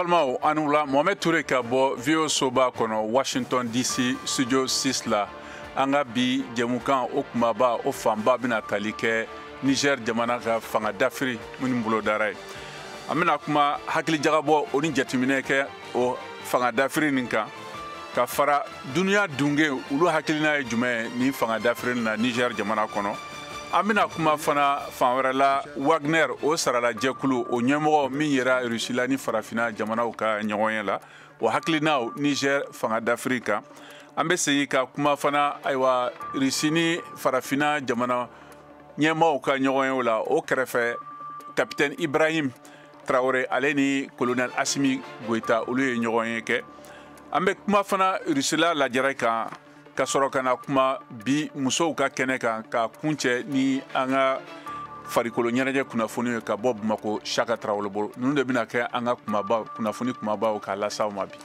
Balimaw, an wula. Mohamed Touré ka bɔ VOA soba kɔnɔ, Washington DC, studio 6 la. An ka bi jɛmukan, o kumaba, o fanba bɛna tali kɛ Niger jamana ka fanga dafiri minnu bolodara ye. An bɛna kuma hakilijagabɔ, o ni jateminɛ kɛ o fanga dafiri nin kan, ka fara duniya dunge olu hakilina ye jumɛn ye nin fanga dafiri na Niger jamana kɔnɔ. An bɛna kuma fana fan wɛrɛ la, Wagner, o sarala jɛkulu, o ɲɛmɔgɔ min yera Russie la ni Farafina jamanaw ka ɲɔgɔn ye la, o hakilinaw Niger fanga dafiri kan. An bɛ segin ka kuma fana, ayiwa, Russie ni Farafina jamana ɲɛmaaw ka ɲɔgɔn ye la. O kɛrɛfɛ, capitaine Ibrahim Traoré, ale ni colonel Assimi Goïta, olu ye ɲɔgɔn ye kɛ. An bɛ kuma fana Russie la lajɛrɛ kan, ka sɔrɔ ka na kuma bi musow ka kɛnɛ kan, ka kuncɛ ni an ka farikolo ɲɛnajɛ kunnafoni ye ka bɔ Bamako, Saka Tarawele bolo. Ninnu de bɛna kɛ an ka kumaba, kunnafoni kumabaw k'a las'aw ma bi.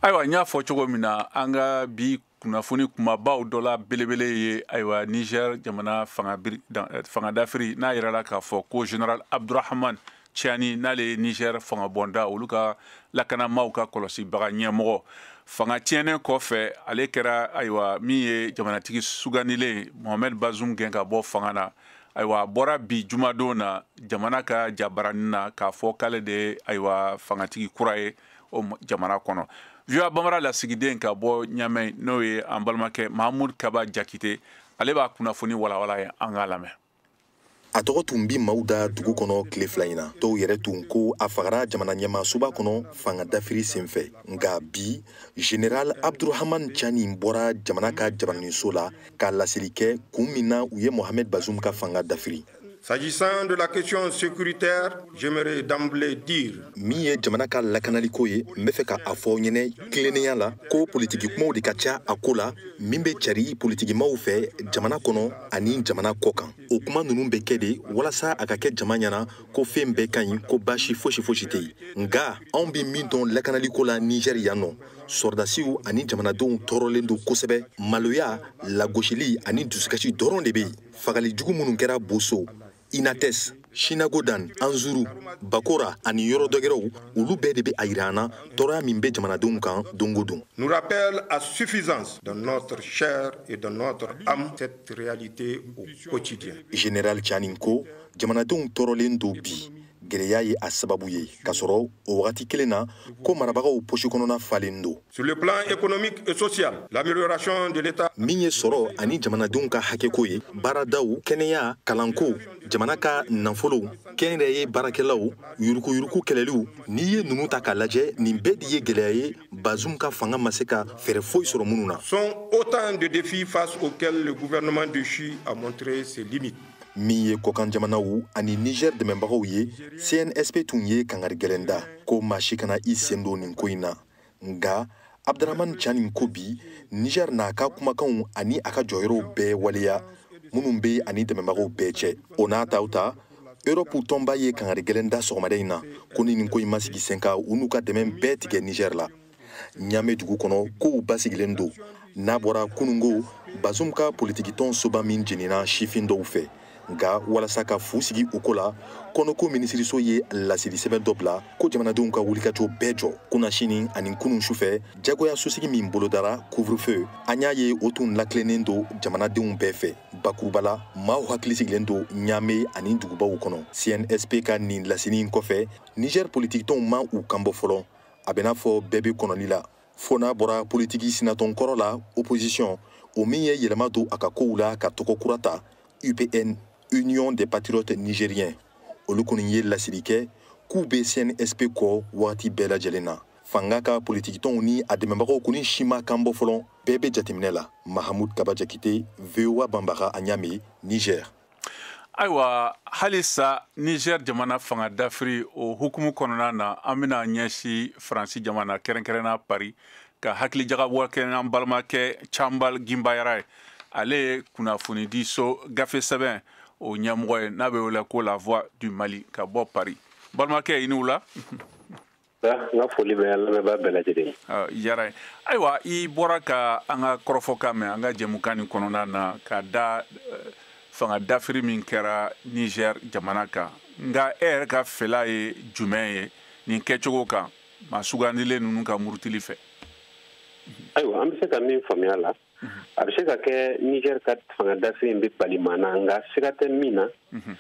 Ayiwa, n y'a fɔ cogo min na, an ka bi kunnafoni kumabaw dɔ la belebele ye, ayiwa, Niger jamana fanga dafiri n'a yirala k'a fɔ ko général Abdurahman Tiani, n'ale ye Niger fanga bɔnda olu ka lakanamaw ka kɔlɔsibaga ɲɛmɔgɔ, fanga tiɲɛnen kɔfɛ, ale kɛra, ayiwa, min ye jamanatigi sugandilen Mohamed Bazoum gɛn ka bɔ fanga na. Ayiwa, a bɔra bi jumadon na jamana ka jabaranin na k'a fɔ k'ale de ye, ayiwa, fangatigi kura ye o jamana kɔnɔ. VOA Bambara lasigiden ka bɔ Ɲamɛ, n'o ye an balimakɛ Mahamudu Kaba Jakite, ale b'a kunnafoni walawala ye. An k'a lamɛn. A tɔgɔ tun bi maaw da dugu kɔnɔ tile 2 in na. Dɔw yɛrɛ tun ko a fagara jamana ɲɛmaasoba kɔnɔ fanga dafiri senfɛ. Nka bi, général Abdurahman Tiani bɔra jamana ka jabaraninso la ka laseli kɛ kun min na u ye Mohamed Bazoum ka fanga dafiri. S'agissant de la question sécuritaire, j'aimerais d'emblée dire Min ye jamana ka lakanaliko ye, n bɛ fɛ ka a fɔ aw ɲɛnɛ tilennenya la ko politiki kumaw de ka ca a ko la, min bɛ cari politikimaw fɛ jamana kɔnɔ ani jamana kɔ kan. O kuma ninnu bɛ kɛ de walasa a ka kɛ jama ɲɛna ko fɛn bɛɛ ka ɲi, ko baasi fosi fosi tɛ yen. Nka anw bɛ min dɔn lakanaliko la Niger yan nɔ, sɔrɔdasiw ani jamanadenw tɔɔrɔlen don kosɛbɛ. Maloya, lagosili ani dusukasi dɔrɔn de bɛ yen. Fagali jugu minnu kɛra Boso, Inates, Sinagodan, Anzuru, Bakora ani yɔrɔ dɔgɛrɛw, olu bɛɛ de bɛ a yira an na tɔɔrɔya min bɛ jamanadenw kan don o don. Nous rappelle à suffisance dans notre chair et dans notre âme cette réalité au quotidien. Général Tiani ko jamanadenw tɔɔrɔlen don bi, gɛlɛya ye a sababu ye, k'a sɔrɔ o wagati kelen na ko marabagaw posi kɔnɔna falen don. Sur le plan économique et social, l'amélioration de l'État. Min ye sɔrɔ ani jamanadenw ka hakɛko ye, baaradaw, kɛnɛya, kalanko, jamana ka nafolow, kɛnyɛrɛye baarakɛlaw, yuruguyurugu kɛlɛliw, n'i ye ninnu ta k'a lajɛ, nin bɛɛ de ye gɛlɛya ye Bazoum ka fanga ma se ka fɛɛrɛ foyi sɔrɔ minnu na. Sont autant de défis face auxquels le gouvernement déchu a montré ses limites. Min ye kɔkan jamanaw ani Niger dɛmɛbagaw ye, CNSP tun ye kangari gɛlɛn da ko maa si kana i sen don nin ko in na. Nka Abdurahman Tiani ko bi Niger n'a ka kumakanw ani a ka jɔyɔrɔw bɛɛ waleya minnu bɛ ani dɛmɛbagaw bɛɛ cɛ. O n'a taw ta, Europe tɔnba ye kangari gɛlɛn da sɔgɔmada in na ko ni nin ko in ma sigi sen kan, u n'u ka dɛmɛ bɛɛ tigɛ Niger la. Ɲamɛ dugu kɔnɔ, kow basigilen don. N'a bɔra kunungo Bazoum ka politikitɔn soba min jenina sifin dɔw fɛ. Nka walasa ka fu sigi o ko la, kɔnɔko minisiriso ye laseli sɛbɛn dɔ bila ko jamanadenw ka wulikajɔ bɛɛ jɔ kunnasini ani kunun sufɛ. Jagoya sosigi min bolodara, couvre-feu, an y'a ye o tun lakilennen don jamanadenw bɛɛ fɛ. Bakuruba la, maaw hakili sigilen don Ɲame ani dugubaw kɔnɔ. CNSP ka nin laseli in kɔfɛ, Niger politikitɔnw ma u kanbɔ fɔlɔ. A bɛ n'a fɔ bɛɛ bɛ kɔnɔli la, fo n'a bɔra politiki sinatɔn kɔrɔ la, opposition, o min ye yɛlɛma don a ka kow la ka tɔgɔ kura ta, UPN, Union des patriotes nigériens. Olu kɔni ye laseli kɛ k'u bɛ CNSP kɔ wagati bɛɛ lajɛlen na. Fanga ka politikitɔnw ni a dɛmɛbagaw kɔni si ma kan bɔ fɔlɔ, bɛɛ bɛ jateminɛ la. Mahamud Kaba Jakite, VOA Banbaga, a Ɲame, Niger. Ayiwa, halisa Niger jamana fanga dafiri o hukumu kɔnɔna na, an bɛna ɲɛsin Faransi jamana, kɛrɛnkɛrɛnna Paris, ka hakilijagabɔ kɛ n'an balimakɛ Canbal Gimbayara ye. Ale ye kunnafonidiso gafe sɛbɛn o ɲɛmɔgɔ ye n'a bɛ wele ko La Voix du Mali ka bɔ Paris. Balimakɛ, i ni wula. N ka foli bɛ lamɛnbaa bɛɛ lajɛlen. Diyara ye. Ayiwa, i bɔra ka an ka kɔrɔfɔkan mɛn an ka jɛmukan nin kɔnɔna na ka da fanga dafiri min kɛra Niger jamana kan. Nka e yɛrɛ ka fɛla ye jumɛn ye nin kɛcogo kan, maa sugandilen ninnu ka murutili fɛ? Ayiwa, an bɛ se ka min faamuya la, a bɛ se ka kɛ Niger ka fanga dafiri in bɛ bali maa na, nka siga tɛ min na,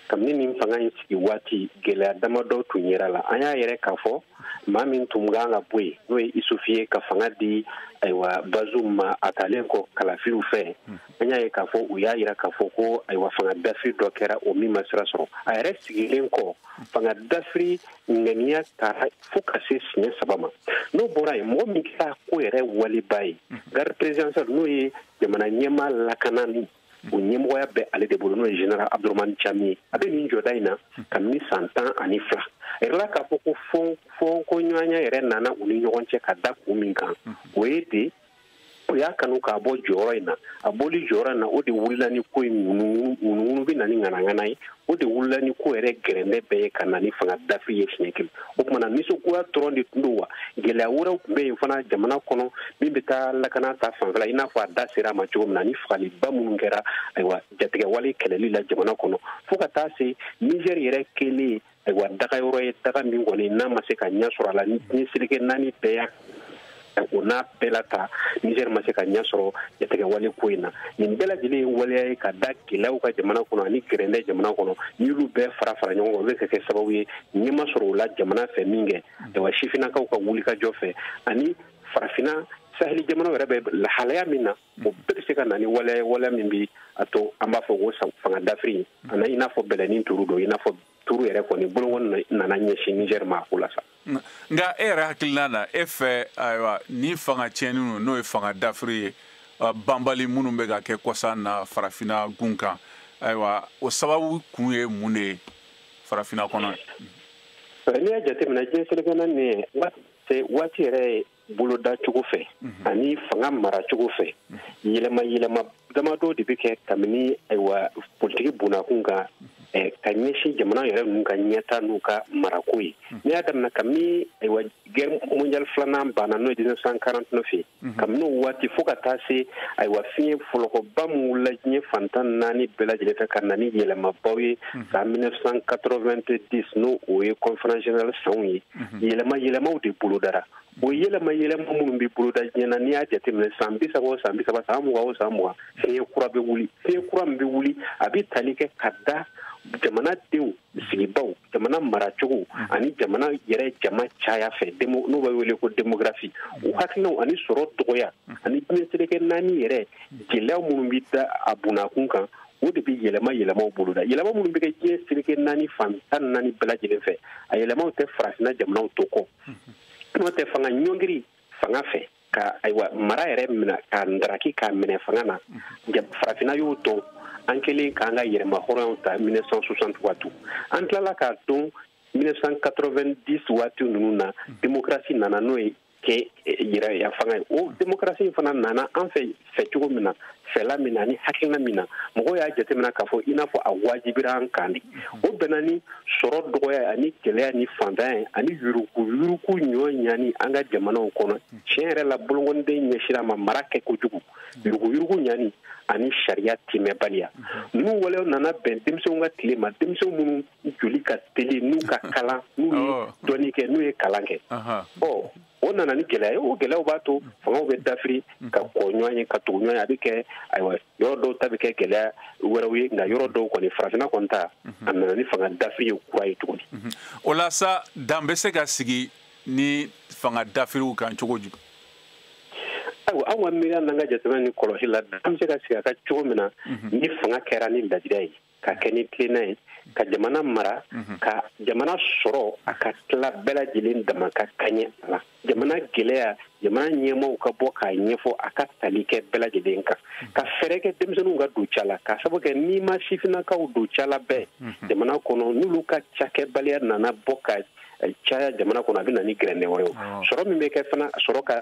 kabini nin fanga in sigi waati, gɛlɛya damadɔ tun yera la. An y'a yɛrɛ k'a fɔ maa min tun kan ka bɔ yen, n'o ye Isufu ye, ka fanga di ayiwa Bazoum ma a talen kɔ kalafiliw fɛ, an y'a ye k'a fɔ u y'a yira k'a fɔ ko ayiwa fanga dafiri dɔ kɛra, o min ma sira sɔrɔ. A yɛrɛ sigilen kɔ, fanga dafiri ŋaniya taara fo ka se siɲɛ 3 ma. N'o bɔra yen, mɔgɔ min kɛra ko yɛrɛ waliba ye, garde présidentielle, n'o ye jamana ɲɛmaa lakanani, o ɲɛmɔgɔya bɛ ale de bolo, n'o ye général Abdourahamane Tiani ye. A bɛ nin jɔda in na kabini san 12. A yirala k'a fɔ ko fɔnko ɲɔgɔnya yɛrɛ nana u ni ɲɔgɔn cɛ ka da kun min kan, o ye de o y'a kanu k'a bɔ jɔyɔrɔ in na. A bɔli jɔyɔrɔ in na, o de wulila ni ko in ŋunuŋunu bɛ na ni ŋanaŋana ye, o de wulila ni ko yɛrɛ gɛrɛndɛ bɛɛ ye ka na ni fanga dafiri ye siɲɛ kelen. O tuma na, nisɔngoya dɔrɔn de tun don wa? Gɛlɛya wɛrɛw tun bɛ yen fana jamana kɔnɔ min bɛ taa lakana ta fanfɛla, i n'a fɔ a da sera a ma cogo min na, ni fagaliba minnu kɛra ayiwa jatigɛwale kɛlɛli la jamana kɔnɔ, fo ka taa se Niger yɛrɛ kɛlen ayiwa dagayɔrɔ ye, daga min kɔni n'a ma se ka ɲɛ sɔrɔ a la ni diɲɛ seleke 4 bɛɛ y'a o n'a bɛɛ la ta, Niger ma se ka ɲɛ sɔrɔ jatigɛwale ko in na. Nin bɛɛ lajɛlen ye waleya ye ka da gɛlɛyaw ka jamana kɔnɔ ani gɛrɛndɛ jamana kɔnɔ. N'i y'olu bɛɛ fara fara ɲɔgɔn kan, o bɛ ka kɛ sababu ye ɲɛ ma sɔrɔ o la jamana fɛ min kɛ, ayiwa sifinnakaw ka wulikajɔ fɛ ani farafinna saheli jamanaw yɛrɛ bɛ lahalaya min na, o bɛɛ bɛ se ka na ni waleya ye, waleya min bɛ a to an b'a fɔ ko fanga dafiri a na, i n'a fɔ bɛlɛnin turu don, i n'a fɔ turu yɛrɛ kɔni bolonkɔni nana ɲɛsin Niger ma a ko la sa. Nka e yɛrɛ hakilina na, e fɛ ayiwa ni fanga tiɲɛni n'o ye fanga dafiri ye, banbali minnu bɛ ka kɛ kɔsa na farafinna gun kan, ayiwa o sababu kun ye mun de ye farafinna kɔnɔ? N'i y'a jateminɛ diɲɛ seleke naani waati yɛrɛ boloda cogo fɛ ani fanga mara cogo fɛ, yɛlɛma yɛlɛma damadɔ de bɛ kɛ kabini ayiwa politiki bonnakun kan ka ɲɛsin jamana yɛrɛ ninnu ka ɲɛta n'u ka marako ye. N'i y'a daminɛ kabini ayiwa guerre mondiale filanan banna, n'o ye 1949 ye, kabini o waati fo ka taa se ayiwa fiɲɛ fɔlɔkɔba min wulila diɲɛ fan 14 bɛɛ lajɛlen fɛ ka na ni yɛlɛmabaw ye san 1990, n'o o ye conférence générale sanw ye, yɛlɛma yɛlɛmaw de bolodara. O yɛlɛma yɛlɛma minnu bɛ boloda diɲɛ na, n'i y'a jateminɛ san 30 o san 30, san 20 o san 20, fiɲɛ kura bɛ wuli. Fiɲɛ kura min bɛ wuli, a bɛ tali kɛ ka da jamanadenw sigibaw, jamana maracogo ani jamana yɛrɛ jama caya fɛ, n'o bɛ wele ko démographie, o hakilinaw ani sɔrɔ dɔgɔya ani diɲɛ seleke 4 yɛrɛ gɛlɛya minnu bɛ da a bunnakun kan, o de bɛ yɛlɛma yɛlɛmaw boloda. Yɛlɛma minnu bɛ kɛ diɲɛ seleke 4 fan 14 bɛɛ lajɛlen fɛ, a yɛlɛmaw tɛ farafinna jamanaw to kɔ. N'o tɛ fanga ɲɔngiri fanga fɛ ka ayiwa mara yɛrɛ minɛ ka ndaraki k'a minɛ fanga na, farafinna y'o dɔn. An kɛlen k'an ka yɛrɛma hɔrɔnyaw ta 1960 waati, an tilala k'a dɔn 1990 waati ninnu na, démocratie nana, n'o ye kɛ yɛrɛya fanga ye. O démocratie fana nana an fɛ fɛ cogo min na, fɛla min na ani hakilina min na, mɔgɔw y'a jateminɛ k'a fɔ i n'a fɔ a wajibira an kan de. O bɛnna ni sɔrɔ dɔgɔya ani gɛlɛya ni fantanya ani yuruku yuruku ɲɔ ɲani an ka jamanaw kɔnɔ. Tiɲɛ yɛrɛ la, bolonkɔniden ɲɛsira ma mara kɛ kojugu, yuruku yuruku ɲani ani sariya timɛbaliya. Ninnu waleyaw nana bɛn denmisɛnw ka tile ma, denmisɛnw minnu joli ka teli, n'u ka kalan, n'u ye dɔnni kɛ, n'u ye kalan kɛ. Ɔ o nana ni gɛlɛya ye. O gɛlɛyaw b'a to fangaw bɛ dafiri ka kɔ ɲɔgɔn ye, ka tugu ɲɔgɔn ye. A bɛ kɛ ayiwa yɔrɔ dɔw ta bɛ kɛ gɛlɛya wɛrɛw ye, nka yɔrɔ dɔw kɔni farafinna kɔni ta a nana ni fanga dafiri ye kura ye tuguni. O la sa, dan bɛ se ka sigi ni fanga dafiriw kan cogo jumɛn? Ayiwa, anw ka miiriya n'an ka jateminɛ ni kɔlɔsi la, an bɛ se ka sigi a kan cogo min na, ni fanga kɛra ni ladiriya ye, ka kɛ ni tilenna ye, ka jamana mara, ka jamana sɔrɔ a ka tila bɛɛ lajɛlen dama ka kaɲɛ a la. Jamana gɛlɛya, jamana ɲɛmaaw ka bɔ k'a ɲɛfɔ, a ka tali kɛ bɛɛ lajɛlen kan, ka fɛɛrɛ kɛ denmisɛnninw ka don ca la, k'a sababu kɛ n'i ma sifinnakaw don ca la bɛɛ jamana kɔnɔ, n'olu ka cakɛbaliya nana bɔ ka caya jamana kɔnɔ, a bɛ na ni gɛrɛndɛ wɛrɛw. Sɔrɔ min bɛ kɛ fana, sɔrɔ ka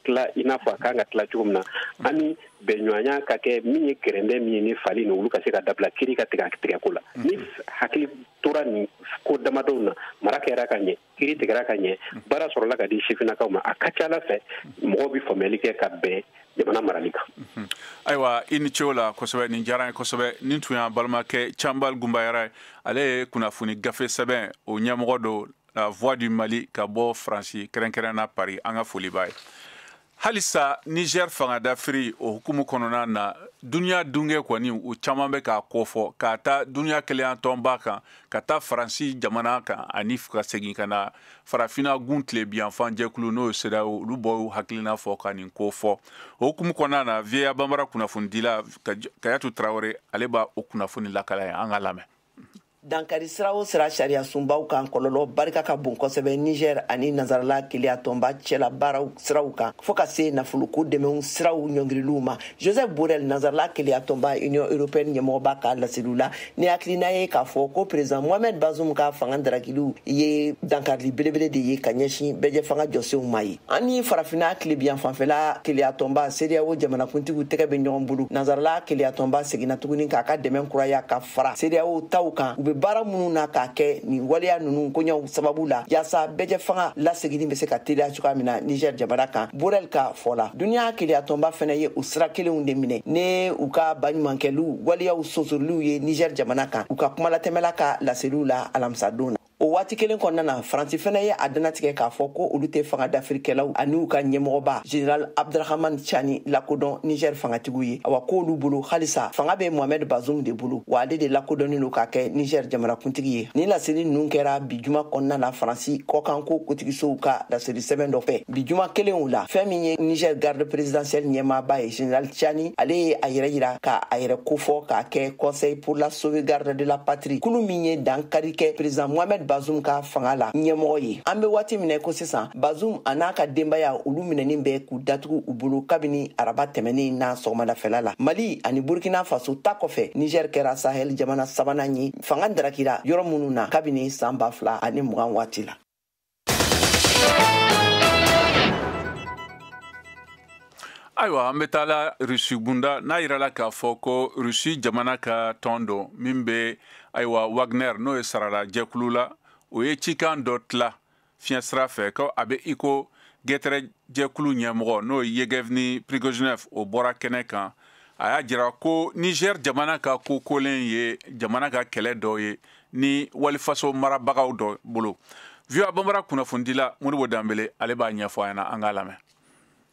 tila i n'a fɔ a kan ka tila cogo min na, ani bɛnɲɔgɔnya ka kɛ min ye, gɛrɛndɛ min ye ni fali ni olu ka se ka dabila, kiiri ka tigɛ a tigɛko la. Ni hakili tora nin ko damadɔw na, mara kɛra ka ɲɛ, kiiri tigɛra ka ɲɛ, baara sɔrɔla ka di sifinnakaw ma, a ka ca ala fɛ mɔgɔw bɛ faamuyali kɛ ka bɛn jamana marali kan. Ayiwa, i ni ce o la kosɛbɛ. Nin diyara n ye kosɛbɛ. Nin tun y'an balimakɛ Canbal Gunbayara ye. Ale ye kunnafoni gafe sɛbɛn o ɲɛmɔgɔ don, La Voix du Mali, ka bɔ Faransi, kɛrɛnkɛrɛnna Paris. An ka foli b'a ye. Halisa Niger fanga dafiri o hukumu kɔnɔna na, duniya dungɛ kɔni u caman bɛ k'a kofɔ, k'a ta duniya kelenya tɔnba kan ka taa Faransi jamana kan, ani ka segin ka na Farafinna gun tilebiyanfan jɛkulu, n'o ye CEDEAO, olu bɔ hakilina fɔ ka nin ko fɔ. O hukumu kɔnɔna na, VOA Banbara kunnafonidila Kayatu Tarawele, ale b'a o kunnafoni lakala ye. An ka lamɛn. Dankari sira o sira sariya sunbaw kan, kɔlɔlɔ barika ka bon kosɛbɛ Niger ani Nansarala Keleya tɔnba cɛla baaraw siraw kan, fɔɔ ka se nafoloko dɛmɛw siraw ɲɔngiriliw ma. Joseph Borrell, Nansarala Keleya tɔnba, Union européenne ɲɛmɔgɔba ka laseliw la, ni hakilina ye k'a fɔ ko président Mohamed Bazoum ka fanga darakiliw ye dankarili belebele de ye ka ɲɛsin bɛɛjɛ fanga jɔsenw ma ye. An ni Farafinna tilebiyan fanfɛla Keleya tɔnba, CEDEAO jamanakuntigiw tɛgɛ bɛ ɲɔgɔn bolo. Nansarala Keleya tɔnba seginna tuguni k'a ka dɛmɛ kuraya ka fara CEDEAO taw kan, u bɛ baara minnu na k'a kɛ nin waleya ninnu koɲɛw sababu la, yaasa bɛɛjɛ fanga laseginni bɛ se ka teliya cogoya min na Niger jamana kan. Borrell ka fɔ la, duniya Keleya tɔnba fɛnɛ ye o sira kelenw de minɛ ne u ka baɲumankɛliw waleyaw sonsoriliw ye Niger jamana kan, u ka kumalatɛmɛla ka laseliw la alamisadon na. O waati kelen kɔnɔna na, Faransi fɛnɛ ye a dannatigɛ k'a fɔ ko olu tɛ fanga dafirikɛlaw ani u ka ɲɛmɔgɔba général Abdrahman Chani lakodɔn Niger fangatigiw ye. Awa, k'olu bolo, halisa fanga bɛ Mohamed Bazoum de bolo, wa ale de lakodɔnnen don k'a kɛ Niger jamanakuntigi ye. Ni laseli ninnu kɛra bi juma kɔnɔna la, Faransi kɔkanko kotigisow ka laseli sɛbɛn dɔ fɛ. Bi juma kelenw la, fɛn min ye Niger garde présidentielle ɲɛmaaba ye, général Chani, ale ye a yɛrɛ yira ka a yɛrɛ kofɔ k'a kɛ Conseil pour la sauvegarde de la patrie, kulu min ye dankari kɛ président Mohamed Bazoum ka fanga la ɲɛmɔgɔ ye. An bɛ waati minɛ ko sisan, Bazoum a n'a ka denbaya, olu minɛnin bɛ k'u datugu u bolo kabini araba tɛmɛnen na sɔgɔmadafɛla la. Mali ani Burkina Faso ta kɔfɛ, Niger kɛra Sahel jamana sabanan ye fanga darakira yɔrɔ minnu na kabini san 2020 waati la. Ayiwa, an bɛ taa la Rusi gunda. N'a yirala k'a fɔ ko Rusi jamana ka tɔn dɔ min bɛ, ayiwa, Wagner, n'o ye sarala jɛkulu la, o ye cikan dɔ tila fiɲɛ sira fɛ ko a bɛ i ko gɛtɛrɛ jɛkulu ɲɛmɔgɔ, n'o ye Yevgeny Prigozhin, o bɔra kɛnɛ kan. A y'a jira ko Niger jamana ka ko kolen ye jamana ka kɛlɛ dɔ ye ni walifaso marabagaw dɔ bolo. VOA Banbara kunnafonidila Modibo Danbele, ale b'a ɲɛfɔ an ɲɛna. An k'a lamɛn.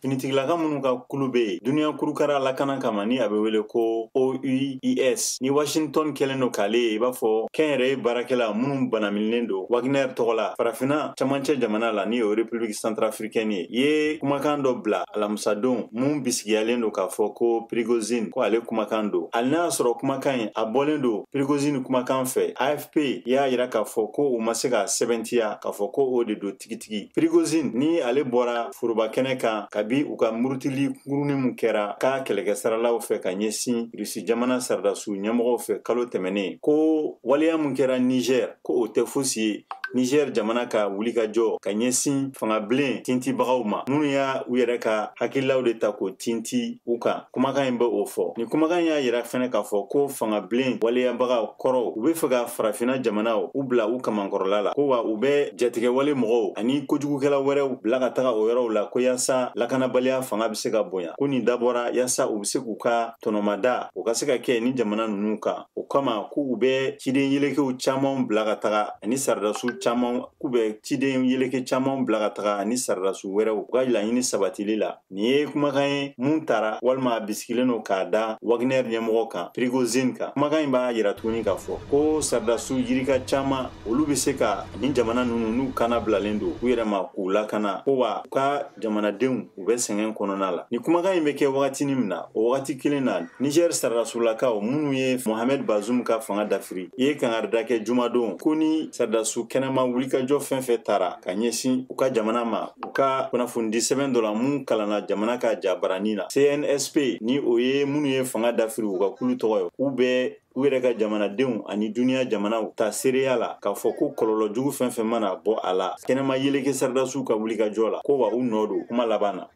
Finitigilaka minnu ka kulu bɛ yen duniya kurukara lakana kama, ni a bɛ wele ko OUIS, ni Washington kɛlen don k'ale ye i b'a fɔ kɛnyɛrɛye baarakɛla minnu banaminilen don Wagner tɔgɔ la Farafinna camancɛ jamana la, ni o République centrafricaine ye, ye kumakan dɔ bila alamisadon mun bisigiyalen don k'a fɔ ko Prigozhin, ko ale kumakan don. Hali n'a y'a sɔrɔ kumakan in a bɔlen don Prigozhin kumakan fɛ, AFP y'a yira k'a fɔ ko u ma se ka sɛbɛntiya k'a fɔ ko o de don tigitigi. Prigozhin ni ale bɔra foroba kɛnɛ kan kabi u ka murutili kurunin mun kɛra k'a kɛlɛkɛsaralaw fɛ ka ɲɛsin Rusi jamana saradasiw ɲɛmɔgɔw fɛ kalo tɛmɛnen, ko waleya mun kɛra Niger, ko o tɛ fosi ye Niger jamana ka wulikajɔ ka ɲɛsin fangabilen tintibagaw ma minnu y'a u yɛrɛ ka hakililaw de ta k'o tinti u kan. Kumakan in bɛ o fɔ. Nin kumakan y'a yira fɛnɛ k'a fɔ ko fangabilen waleyabagaw kɔrɔw, u bɛ fɛ ka Farafinna jamanaw u bila u kamankɔrɔla la, ko wa u bɛ jatigɛwale mɔgɔw ani kojugukɛla wɛrɛw bila ka taga o yɔrɔw la, ko yaasa lakanabaliya fanga bɛ se ka bonya, ko nin dabɔra yaasa u bɛ se k'u ka tɔnɔmada o ka se ka kɛ ni jamana ninnu kan. O kama k'u bɛ ciden yelekew caman bila ka taga ani saradasiw caman, k'u bɛ ciden yeleke caman bila ka taga ani saradasiw wɛrɛw u ka laɲini sabatili la. Nin ye kumakan ye mun taara walima a bisigilen don k'a da Wagner ɲɛmɔgɔ kan, Prigozhin kan. Kumakan in b'a yira tuguni k'a fɔ ko saradasiw yirika caman, olu bɛ se ka nin jamana ninnu n'u kana bilalen don u yɛrɛ ma k'u lakana, ko wa u ka jamanadenw u bɛ sɛgɛn kɔnɔna la. Nin kumakan in bɛ kɛ wagatinin min na, o wagati kelen na, Niger saradasulakaw minnu ye Mohamed Bazoum ka fanga dafiri, i ye kangarida kɛ jumadon ko ni saradasiw kɛnɛ Kɛnɛma wulikajɔ fɛn fɛn taara ka ɲɛsin u ka jamana ma, u ka kunnafonidi sɛbɛn dɔ la mun kalanna jamana ka jabaranin na, CNSP ni o ye minnu ye fanga dafiri u ka kulu tɔgɔ ye, k'u bɛ u yɛrɛ ka jamanadenw ani duniya jamanaw ta seereya la k'a fɔ ko kɔlɔlɔ jugu fɛn fɛn mana bɔ a la kɛnɛma yeleke saridasiw ka wulikajɔ la, ko wa u nɔ don kuma laban na.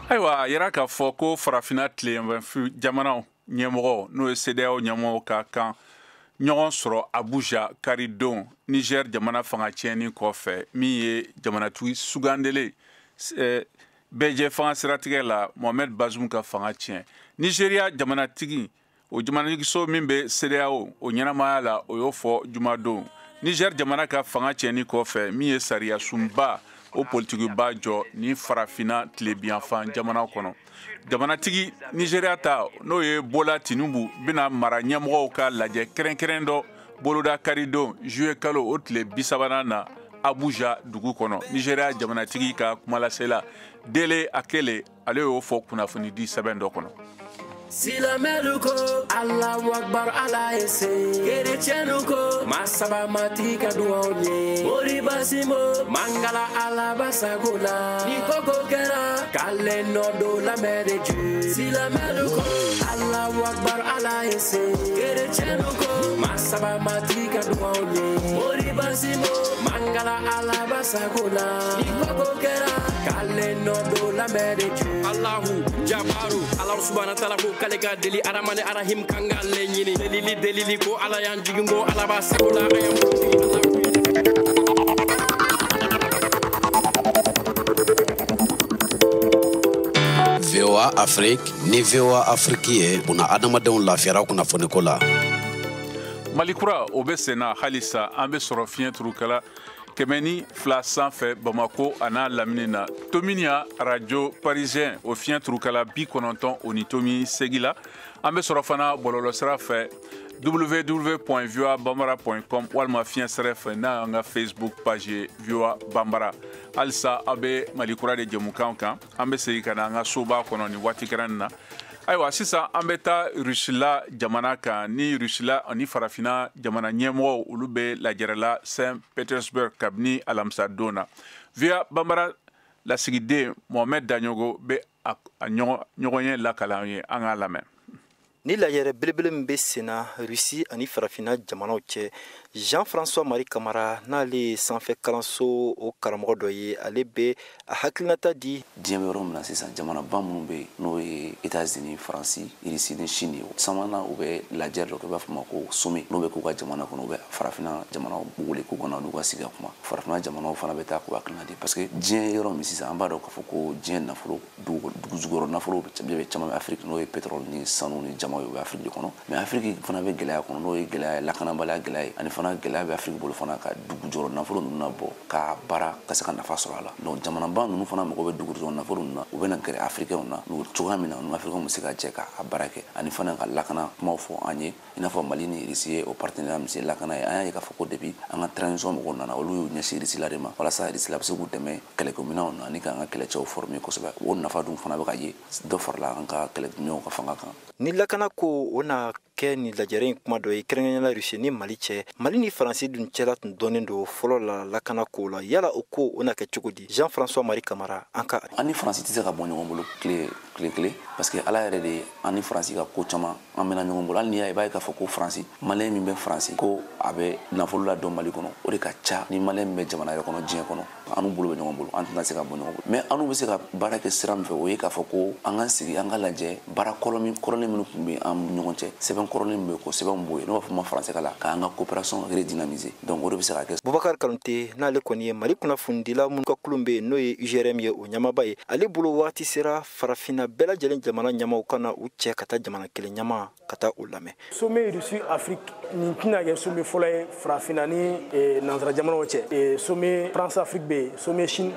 Ayiwa, a yira k'a fɔ ko farafinna tileyanfan jamanaw ɲɛmɔgɔ, n'o ye CEDEAO ɲɛmɔgɔw, ka kan ɲɔgɔn sɔrɔ Abuja karidon, Niger jamana fanga tiɲɛni kɔfɛ, min ye jamanatigi sugandelen bɛɛjɛ fanga siratigɛ la, Mohamed Bazoum ka fanga tiɲɛ. Nigeria jamanatigi, o jamanatigiso min bɛ CEDEAO o ɲɛnamaya la, o y'o fɔ jumadon, Niger jamana ka fanga tiɲɛni kɔfɛ, min ye sariya sunba o politikiba jɔ ni farafinna tilebiyanfan jamana kɔnɔ. Jamanatigi Nigeria ta, n'o ye Bola Tinubu, bɛna mara ɲɛmɔgɔw ka lajɛ kɛrɛnkɛrɛn dɔ boloda karidon, juillet kalo o tile 30nan na, Abuja dugu kɔnɔ. Nigeria jamanatigi ka kumalasela Dele Akele, ale y'o fɔ kunnafonidi sɛbɛn dɔ kɔnɔ. Silamɛlu ko Alahu akbar, Ala ye se. Kerecɛnnu ko masaba matigi ka duwaw ye. Moriba Simo mangala Ala basago la. Ni koko kɛra k'ale nɔ don lamɛn de Dieu. Silamɛlu ko Alahu akbar, Ala ye se. Kerecɛnnu ko masaba matigi ka duwaw ye. Moriba Simo mangala Ala basago la. Ni koko kɛra k'ale nɔ don lamɛn de Dieu. Allahu jabaru Ala subhanahu wa ta'ala ko k'ale ka deli aramani arahim kan k'ale ɲini delili delili ko Ala y'an jigin ko Ala b'a sago la an y'an kuntigi Ala. VOA Afrique ni VOA Afrique ye buna adamadenw lafiyara kunnafoniko la. Mali kura o bɛ senna halisa. An bɛ sɔrɔ fiɲɛ turukala 102 sanfɛ Bamako a n'a lamini na, Tominian radio parisien o fiɲɛ turukala 90.8 la. An bɛ sɔrɔ fana bɔlɔlɔsira fɛ, www.voabambara.com, walima fiɲɛ sɛrɛ fɛ n'a y'an ka Facebook page ye, VOA Bambara. Halisa aw bɛ Mali kura de jɛmukan kan. An bɛ segin ka na an ka soba kɔnɔ nin waati kɛrɛn na. Ayiwa, sisan an bɛ taa Rusila jamana kan, ni Rusila ani farafinna jamana ɲɛmɔgɔw, olu bɛ lajɛrɛla Saint Petersburg kabini alamisa don na. VOA Bambara lasigiden Mohamed Daɲogo bɛ a ɲɔgɔn ye lakala an ye, an k'a lamɛn. Ni lajɛrɛ belebele min bɛ senna Rusi ani farafinna jamanaw cɛ, Jean-François Marie Kamara, n'ale ye sanfɛ kalanso o karamɔgɔ dɔ ye, ale bɛ a hakilinata di. Diɲɛ bɛ yɔrɔ min na sisan, jamanaba minnu bɛ yen, n'o ye États-Unis, Faransi, Irisi ni Chine ye, sabanan u bɛ lajɛ dɔ kɛ, u b'a fɔ ma ko sommet, n'o bɛ k'u ka jamana kɔnɔ. U bɛ farafinna jamanaw wele k'u kana n'u ka sigi ka kuma. Farafinna jamanaw fana bɛ taa k'u hakilina di, parce que diɲɛ yɔrɔ min sisan, an b'a dɔn k'a fɔ ko diɲɛ nafolo, dugu jukɔrɔ nafolo bɛ caman bɛ Afiriki, n'o ye pétrole ni sanu ni jama ye, o bɛ Afiriki de kɔnɔ. Mais Afiriki fana bɛ gɛlɛya kɔnɔ, n'o ye gɛlɛya ye, lakanabaliya gɛlɛya ye, ani fana gɛlɛya bɛ Afiriki bolo fana ka dugu jɔyɔrɔ nafolo ninnu nabɔ ka baara ka se ka nafa sɔrɔ a la. Donc jamanaba ninnu fana mago bɛ dugu jɔyɔrɔ nafolo ninnu na, u bɛ na gɛrɛ Afirikɛnw na n'o cogoya min na, n'u Afirikɛnw bɛ se ka jɛ k'a baara kɛ, ani fana ka lakana kumaw fɔ an ye, i n'a fɔ Mali ni Irisi ye o partenariat min se lakana ye. An y'a ye k'a fɔ ko depuis an ka transition mɔgɔw nana, olu y'u ɲɛsin Irisi la de ma, walasa Irisi la bɛ se k'u dɛmɛ kɛlɛkɛminɛnw na ani k'an ka kɛlɛcɛw former kosɛbɛ. O nafa dun fana bɛ ka ye, dɔ farala an ka kɛlɛminɛnw ka fanga kan. Ni lakana ko o na kɛ nin lajɛrɛ in kuma dɔ ye, kɛrɛnkɛrɛnnenya la Rusi ni Mali cɛ. Mali ni Faransi dun cɛla tun dɔnnen don fɔlɔ la lakana ko la. Yala o ko o na kɛ cogo di? Jean-François Marie Kamara, an ka. An ni Faransi tɛ se ka bɔ ɲɔgɔn bolo tile tile kelen, parce que Ala yɛrɛ de ye an ni Faransi ka ko caman an mɛnna ɲɔgɔn bolo. Hali n'i y'a ye, i b'a ye k'a fɔ ko Faransi, Malien min bɛ Faransi, ko a bɛ nafolo ladon Mali kɔnɔ, o de ka ca ni Malien min bɛ jamana yɛrɛ kɔnɔ diɲɛ kɔnɔ. An n'u bolo bɛ ɲɔgɔn bolo, an tɛna se ka bɔ ɲɔgɔn bolo. Mais an n'u bɛ se ka baara kɛ sira min fɛ, o ye k'a fɔ ko an k'an sigi, an ka lajɛ baara kɔrɔlen minnu tun bɛ an ni ɲɔgɔn cɛ, sɛbɛn kɔrɔlen min bɛ yen, ko sɛbɛnw bɔ yen, n'o b'a fɔ ma français la, k'an ka coopération redynamiser. Donc o de bɛ se ka kɛ. Bubakar Kanute, n'ale kɔni ye Mali kunnafonidila minnu ka kulun bɛ yen, n'o ye UGRM ye, o ɲɛmaaba ye, ale bolo waati sera farafinna bɛɛ lajɛlen jamana ɲɛmaw ka na u cɛ ka taa jamana kelen ɲɛma ka taa u lamɛn. Sommet Russie Afrique nin tɛna kɛ sommet fɔlɔ ye farafinna ni nansara jamanaw cɛ. Sommet France Afrique bɛ yen, sommet Chine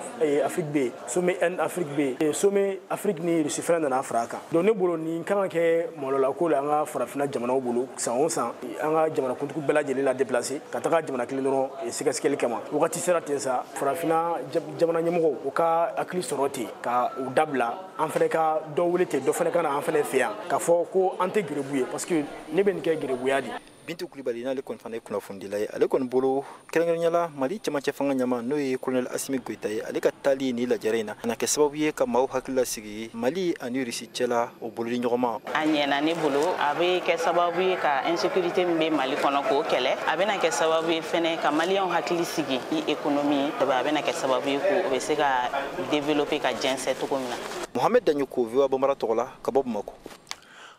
Afrique bɛ yen, sommet Inde Afrique bɛ yen, sommet Afrique ni Russie fana nana fara a kan. Donc ne bolo nin kan ka kɛ malolako la an ka farafinna jamanaw bolo san o san an ka jamanakuntigi bɛɛ lajɛlen la déplacer ka taga jamana kelen dɔrɔn sɛgɛsɛgɛli kama. Wagati sera ten sa, farafinna jamana ɲɛmɔgɔw u ka hakili sɔrɔ ten ka u dabila, an fɛnɛ ka dɔ wele ten, dɔ fɛnɛ ka na an fɛnɛ fɛ yan k'a fɔ ko an tɛ gerebu ye, parce que ne bɛ nin kɛ gerebuya de. Bintu Kulibali n'ale kɔni fana ye kunnafonidila ye, ale kɔni bolo kɛrɛnkɛrɛnnenya la Mali cɛmancɛ fanga ɲɛmaa n'o ye colonel Assimi Goïta ye, ale ka taali ni lajɛrɛ in na a na kɛ sababu ye ka maaw hakili lasigi Mali ani Russie cɛla o bolodi ɲɔgɔn ma. A ɲɛna ne bolo, a bɛ kɛ sababu ye ka insécurité min bɛ Mali kɔnɔ k'o kɛlɛ, a bɛna kɛ sababu ye fɛnɛ ka maliyɛnw hakili sigi ni économie, a bɛna kɛ sababu ye k'o bɛ se ka développer ka jɛnsɛn cogo min na. Mohamed Dagnoko, VOA Bambara tɔgɔ la ka bɔ Bamakɔ.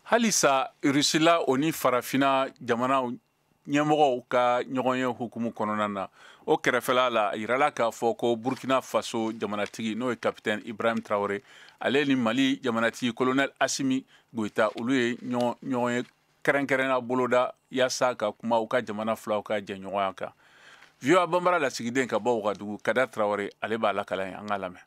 Halisa Rusila o ni farafinna jamana ɲɛmɔgɔw ka ɲɔgɔn ye hukumu kɔnɔna na, o kɛrɛfɛla la a yirala k'a fɔ ko Burkina Faso jamanatigi n'o ye capitaine Ibrahim Traoré, ale ni Mali jamanatigi colonel Assimi Goïta, olu ye ɲɔgɔn ye kɛrɛnkɛrɛnna boloda yaasa ka kuma u ka jamana filaw ka jɛɲɔgɔnya kan. VOA Bambara lasigiden ka bɔ Wagadugu, Kadar Traoré, ale b'a lakala ye, an k'a lamɛn.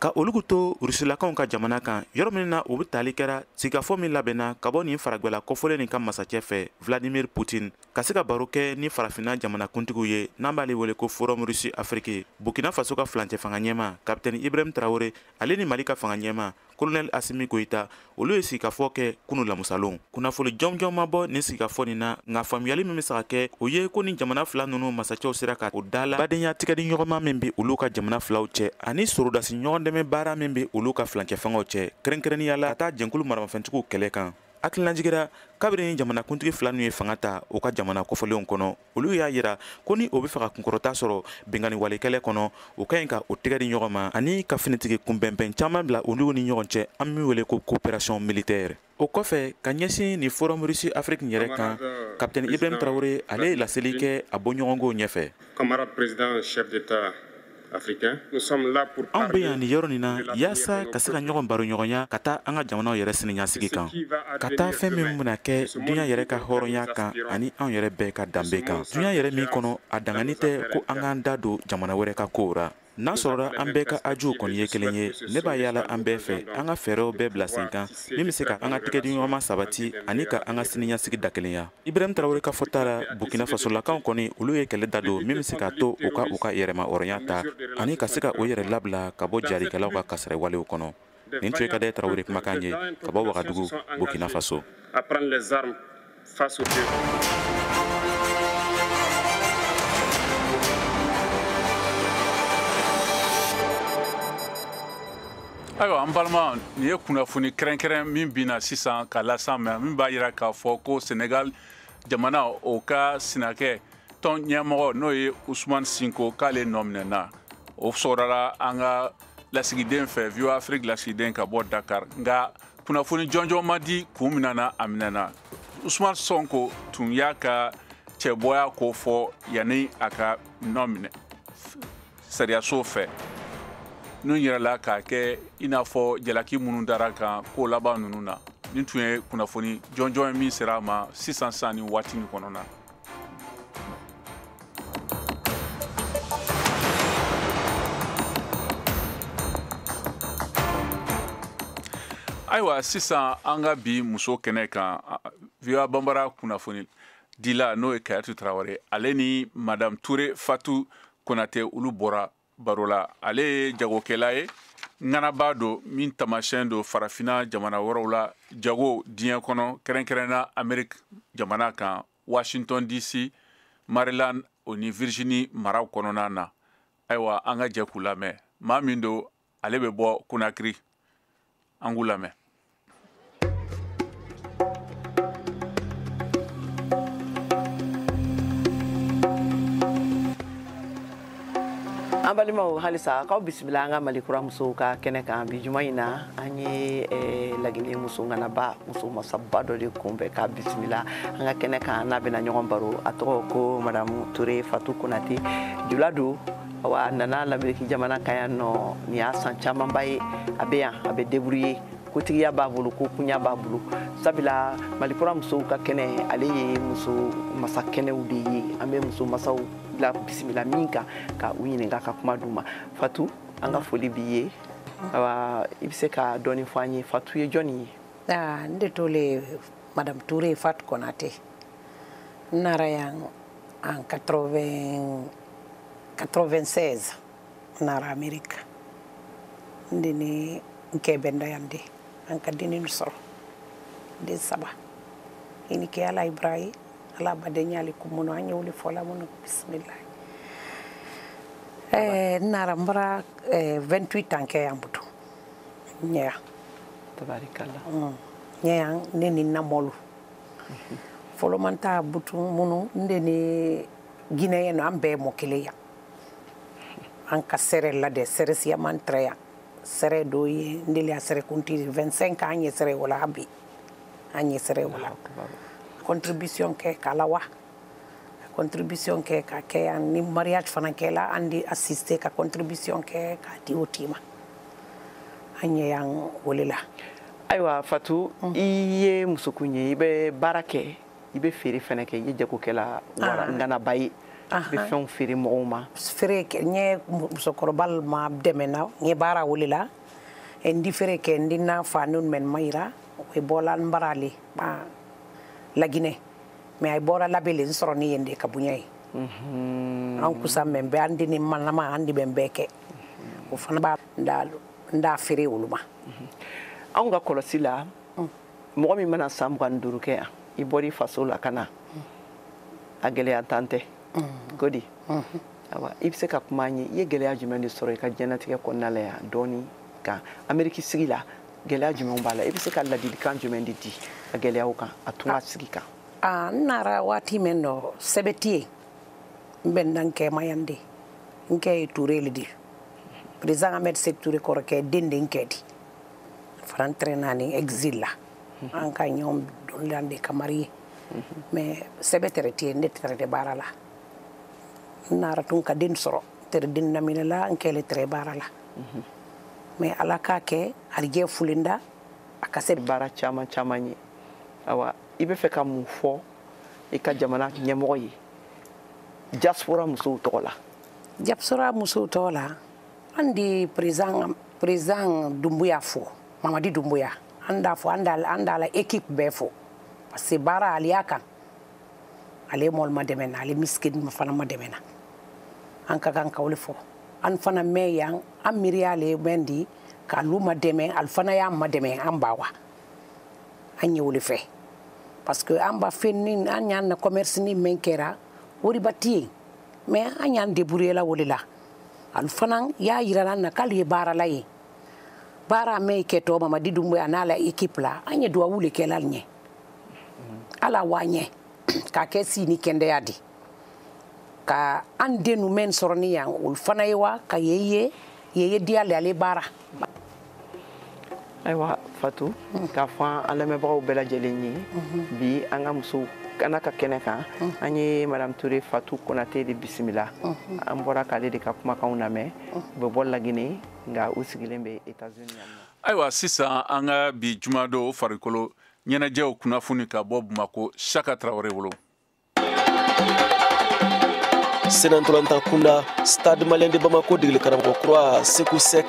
Ka olugu to rusilakaw ka jamana kan yɔrɔ min na, u bɛ tali kɛra sigikafɔ min labɛnna ka bɔ nin faragwɛla kɔfɔlen nin ka masacɛ fɛ Vladimir Putin, ka se ka baro kɛ ni farafinna jamanakuntigiw ye n'an b'ale wele ko Forum Russie Afrique. Burkina Faso ka furancɛ fanga ɲɛmaa Capitaine Ibrahim Traoré, ale ni Mali ka fanga ɲɛmaa Colonel Assimi Goïta, olu ye sigikafɔ kɛ kunu lamusalon. Kunnafoni jɔnjɔn ma bɔ nin sigikafɔ nin na, nka faamuyali min bɛ se ka kɛ o ye ko ni jamana fila ninnu masacɛw sera ka o da la badenya tigɛdiɲɔgɔnma min bɛ olu ka jamana filaw cɛ ani sorodasi ɲɔgɔn dɛmɛ baara min bɛ olu ka furancɛ fangaw cɛ, kɛrɛnkɛrɛnnenya la ka taa jɛnkulu maramafɛntigiw kɛlɛ kan. Hakilinajigira kabini jamanakuntigi fila ninnu ye fanga ta u ka jamana kɔfɔlenw kɔnɔ, olu y'a yira ko ni o bɛ fɛ ka kunkɔrɔta sɔrɔ binkanni wale kɛlɛ kɔnɔ, u ka ɲi ka o tɛgɛ di ɲɔgɔn ma ani ka finitigi kunbɛnbɛn caman bila olu ni ɲɔgɔn cɛ, an min wele ko coopération militaire. O kɔfɛ ka ɲɛsin ni Forum Russie Afrique yɛrɛ kan, Capitaine Ibrahim Traoré ale ye laseli kɛ a bɔɲɔgɔnkow ɲɛfɛ. Camarade président chef d'État africain, nous sommes là pour anw bɛ yan nin yɔrɔ nin na yaasa ka se ka ɲɔgɔn baro ɲɔgɔnya ka taa an ka jamanaw yɛrɛ siniɲɛsigi kan, ka taa fɛn min bɛna kɛ duɲa yɛrɛ ka hɔrɔnya kan ani anw yɛrɛ bɛɛ ka danbe kan, duɲa yɛrɛ min kɔnɔ a dangani tɛ ko an k'an da don jamana wɛrɛ ka kow ra. N'a sɔrɔla an bɛɛ ka ajuw kɔni ye kelen ye, ne b'a yala an bɛɛ fɛ an ka fɛɛrɛw bɛɛ bila sen kan min bɛ se ka an ka tigɛdiɲɔgɔnma sabati ani ka an ka siniɲɛsigi dakelenya. Ibrahim Traoré ka fɔta la, Burkina Fasolakaw kɔni olu ye kɛlɛ da don min bɛ se k'a to u ka u ka yɛrɛma hɔrɔnya ta ani ka se ka o yɛrɛ labila ka bɔ jarikɛlaw ka kasarɛwalew kɔnɔ. Nin tun ye Kadɛ Traoré kumakan ye ka bɔ Wagadugu, Burkina Faso. Ayiwa an balima, nin ye kunnafoni kɛrɛnkɛrɛn min binna sisan ka las'an ma, min b'a yira k'a fɔ ko Senegal jamana o ka sinakɛ tɔn ɲɛmɔgɔ n'o ye Ousmane Sonko k'ale nɔ minɛna. O sɔrɔla an ka lasigiden fɛ, VOA Afrique lasigiden ka bɔ Dakar, nka kunnafoni jɔnjɔn ma di kun min na a minɛna. Ousmane Sonko tun y'a ka cɛbɔya ko fɔ yanni a ka nɔ minɛ sariyaso fɛ. N'u yɛrɛ k'a kɛ i n'a fɔ jalaki minnu dara kan ko laban ninnu na. Nin tun ye kunnafoni jɔnjɔn ye min sera a ma sisan sisan nin waati nin kɔnɔna na. Ayiwa sisan an ka bi muso kɛnɛ kan, VOA Bambara kunnafoni dila n'o ye Kayatu Tarawele, ale ni Madame Toure Fatou Konate olu bɔra baro la. Ale ye jagokɛla ye, ŋanaba don min taamasiyɛn don farafinna jamana wɛrɛw la jago diɲɛ kɔnɔ, kɛrɛnkɛrɛnna Amérique jamana kan, Washington DC, Maryland o ni Virginie maraw kɔnɔna na. Ayiwa an ka jɛ k'u lamɛn. Maa min don, ale bɛ bɔ Conakry, an k'u lamɛn. An balimaw, halisa k'aw bisimila an ka Mali kura musow ka kɛnɛ kan. Bi juma in na, an ye Laginɛ muso ŋanaba, muso masaba dɔ de kunbɛn k'a bisimila an ka kɛnɛ kan, n'a bɛna ɲɔgɔn baro. A tɔgɔ ko Madame Toure Fatou Konate, jula don, awa a nana Lamɛriki jamana kan yan nɔ, nin y'a san camanba ye a bɛ yan, a bɛ débrouiller, kotigiya b'a bolo, ko kunya b'a bolo. Sabula Mali kura musow ka kɛnɛ, ale ye muso masa kɛnɛw de ye, an bɛ muso masaw la bisimila min kan ka u ɲininka ka kuma d'u ma. Fatou, an ka foli b'i ye. Awa i bɛ se ka dɔɔni fɔ an ye, Fatou ye jɔnni ye? Ne de tɔgɔ le Madame Touré Fatou Konaté. N nara yan en 96, n nara Amerique. N de ni n kɛ bɛnda yan de. An ka dennin sɔrɔ. Den 3. I ni ke Ala Ibrahim, Ala badenya le kumuno an ye wuli fɔla minnu bisimilahi. N nara n bɔra 28 ans kɛ yan butu. N ɲɛ yan. Tabarikala. Ɲɛ yan ne ni n na mɔlu. Fɔlɔ man ta butu minnu n de ni Guinée nɔ an bɛɛ mɔ kelen yan. An ka sɛrɛ la dɛ sɛrɛ siyaman tɛrɛ yan. Sɛrɛ dɔ ye n deli a sɛrɛ kuntigi 25 ans an ye sɛrɛ o la bi. An ye sɛrɛ o la. Contribution kɛ k'a la wa. Contribution kɛ ka kɛ yan ni mariage fana kɛla an di assister ka contribution kɛ k'a di o tigi ma. An ye yan wele la. Ayiwa Fatou, i ye musokun ye, i bɛ baara kɛ, i bɛ feere fana kɛ, i ye jagokɛla wara ŋanaba ye. I bɛ fɛnw feere mɔgɔw ma. Feere kɛ, n ye musokɔrɔba ma dɛmɛ na, n ye baara wele la. N di feere kɛ, n di na fa ninnu mɛn ma yira, o ye bɔla n bara le, Laginɛ. Mais a bɔra labɛn n sɔrɔ ni yen de ka bonya ye. An kusa mɛn bɛɛ an di ni manama an di bɛn bɛɛ kɛ. O fana b'a n da feere olu ma. Anw ka kɔlɔsi la, mɔgɔ min mana san 25 kɛ yan, i bɔr'i faso la ka na, a gɛlɛya tan tɛ. Ko di? Awa, i bɛ se ka kuma an ye, i ye gɛlɛya jumɛn de sɔrɔ i ka diɲɛlatigɛ kɔnɔna la yan dɔɔni kan Ameriki sigi la, gɛlɛya jumɛn b'a la, i bɛ se ka ladilikan jumɛn de di a gɛlɛyaw kan, a tunga sigi kan? N nara waati min dɔ sɛbɛn tɛ yen, n bɛ na n kɛ ma yan de, n kɛ ye Touré le di, président Ahmed Sékou Touré kɔrɔkɛ den de n kɛ di. Fana tɛrɛ naani exil la, an ka ɲɔgɔn dɔn de ka mariye. Mais sɛbɛn tɛrɛ tɛ yen, ne tɛrɛ tɛ baara la. N nara tun ka den sɔrɔ, tɛrɛ den naminɛ la, n kɛlen tɛrɛ baara la. Mais Ala k'a kɛ arijɛ fulinda a ka se baara caman caman ye. Awa, i bɛ fɛ ka mun fɔ i ka jamana ɲɛmɔgɔ ye diaspora musow tɔgɔ la? Diaspora musow tɔgɔ la, an di président Doumbouya fo, Mamadi Doumbouya, an d'a fo, an d'a la équipe bɛɛ fo. Parce que baara ale y'a kan, ale mɔli ma dɛmɛ na, ale miskin fana ma dɛmɛ na. An ka kan ka o le fɔ. An fana mɛn yan, an miiri ale mɛn di k'alu ma dɛmɛ, ale fana y'an ma dɛmɛ, an ba wa. An ye o le fɛ. Parce que an b'a fɛn ni an y'an na commerce ni min kɛra, wariba tɛ yen. Mais an y'an débrouiller la o de la. Ale fana y'a yira an na k'ale ye baarala ye. Baara mɛn kɛtɔ Mamadi Doumbouya n'a la équipe la, an ye duwawu le kɛla ale ɲɛ. Ala wa ɲɛ k'a kɛ si ni kɛndɛya di. Ka an dennu mɛn sɔrɔ ni yan, olu fana ye wa ka ye ye diya le ale baara. Ayiwa Fatou, k'a fɔ an lamɛnbagaw bɛɛ lajɛlen ye, bi an ka musow kana ka kɛnɛ kan, an ye Madame Touré Fatou Konaté de bisimila. An bɔra k'ale de ka kumakanw lamɛn, u bɛ bɔ Laginɛ nka u sigilen bɛ États-Unis yan nɔ. Ayiwa sisan an ka bi jumadon farikolo ɲɛnajɛw kunnafoni ka bɔ Bamakɔ Saka Tarawele bolo. Senantolantan kunda, Stade Malien de Bamako degeli karamɔgɔ kura Sékou Seck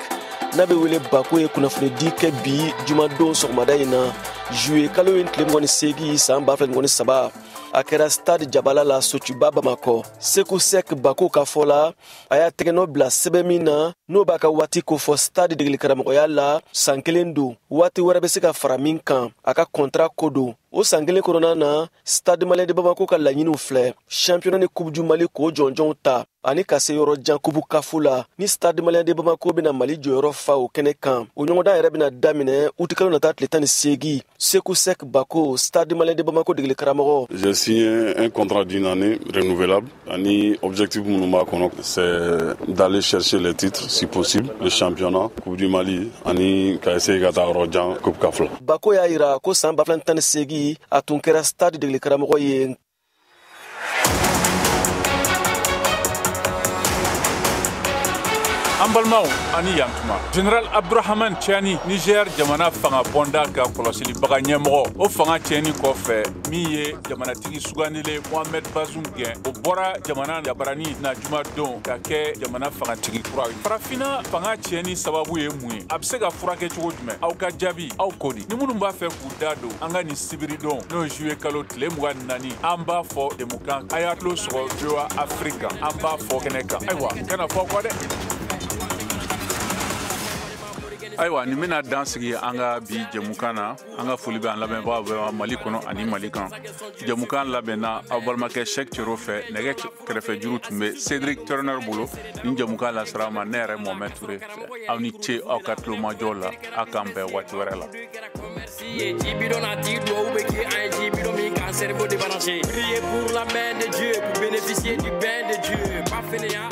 n'a bɛ wele Bako ye kunnafonidi kɛ bi jumadon sɔgɔmada in na juillet kalo in tile 28 san 2023. A kɛra Stade Jabala la Sotuba Bamakɔ. Sékou Seck Bako ka fɔ la, a y'a tɛgɛnɔ bila sɛbɛn min na n'o b'a ka waati kofɔ Stade degeli karamɔgɔya la san kelen don, waati wɛrɛ bɛ se ka fara min kan, a ka contrat ko don. O san kelen kɔnɔna na, Stade Malien de Bamako ka laɲiniw filɛ, championnat ni Coupe du Mali k'o jɔnjɔnw ta ani ka se yɔrɔ jan Coupe CAF la. Ni Stade Malien de Bamako bɛna Mali jɔyɔrɔ fa o kɛnɛ kan, o ɲɔgɔndan yɛrɛ bɛna daminɛ utikalo nata tile 18. Sékou Seck Bako, Stade Malien de Bamako degeli karamɔgɔ. J'ai signé un contrat d'une année renouvelable. Ani objectif minnu b'a kɔnɔ, c'est d'aller chercher les titres si possible, le championnat, Coupe du Mali ani ka essayer ka taa yɔrɔ jan Coupe CAF la. Bako y'a yira ko san 2018 a tun kɛra Stade degeli karamɔgɔ ye. An balimaw, ani yantuma. Général Abdourahamane Tiani, Niger jamana fanga bɔnda ka kɔlɔsilibaga ɲɛmɔgɔ, o fanga tiɲɛni kɔfɛ, min ye jamanatigi sugandilen Mohamed Bazoum gɛn, o bɔra jamana jabarani na jumadon ka kɛ jamana fangatigi kura ye. Farafinna fanga tiɲɛni sababu ye mun ye? A bɛ se ka furakɛ cogo jumɛn? Aw ka jaabi, aw ko di? Ni minnu b'a fɛ k'u da don an ka nin sibiridon, n'o ye juillet kalo tile 24, an b'a fɔ jɛmukan, a y'a tulo sɔgɔ VOA Afrique kan, an b'a fɔ kɛnɛ kan. Ayiwa, kana fɔ kɔ dɛ. Ayiwa, nin bɛna dan sigi an ka bi jɛmukan na. An ka foli bɛ an lamɛnbagaw bɛɛ ma Mali kɔnɔ ani Mali kan. Jɛmukan labɛnna aw balimakɛ Cheick Cero fɛ, nɛgɛ kɛrɛfɛ juru tun bɛ Cédric Turner bolo. Nin jɛmukan lasera ma ne yɛrɛ Mohamed Touré fɛ. Aw ni ce aw ka tulomajɔ la, aw k'an bɛn waati wɛrɛ la. Priez pour la main de Dieu, pour bénéficier du bain de Dieu. Pas fainéant.